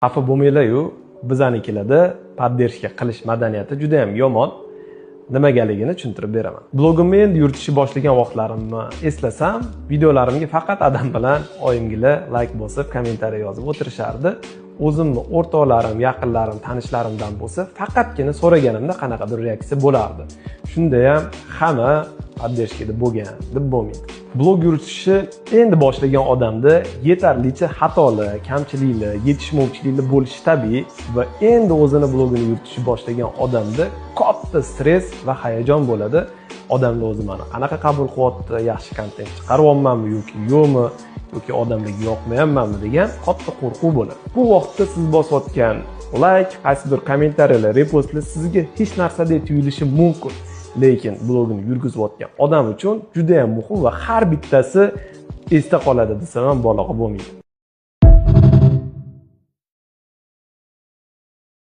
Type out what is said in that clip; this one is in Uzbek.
Xafa bo'lmanglar-yu, bizanikilarda поддержка qilish madaniyati juda ham yomon. Nimagaligini tushuntirib beraman. Blogimni endi yuritishni boshlagan vaqtlarimni eslasam, videolarimga faqat adam bilan oyimgila layk bosib, kommentariy yozib o'tirishardi. O'zimni o'rtoqlarim, yaqinlarim, tanishlarimdan bo'lsa, faqatgina so'raganimda qanaqadir reaksiya bo'lardi. Shunda ham hamma поддержка da bo'lgan deb bo'lmaydi. Blog yuritishni endi boshlagan odamda yetarlicha xatolar, kamchiliklar, yetishmovchiliklar bo'lishi tabiiy va endi o'zini blogini yuritishni boshlagan odamda katta stress va hayajon bo'ladi. Odamlar o'zi mani qanaqa qabul qilyapti, yaxshi kontent chiqaryapmanmi yoki yo'qmi, yoki odamlarga yoqmayapmanmi degan katta qo'rquv bo'ladi. Bu vaqtda siz bosayotgan layk, qaysidir kommentariyalar, repostlar sizga hech narsadek tuyulishi mumkin. Lekin blogini yurgizayotgan odam uchun juda ham muhim va har bittasi esda qoladi desam ham mubolag'a bo'lmaydi.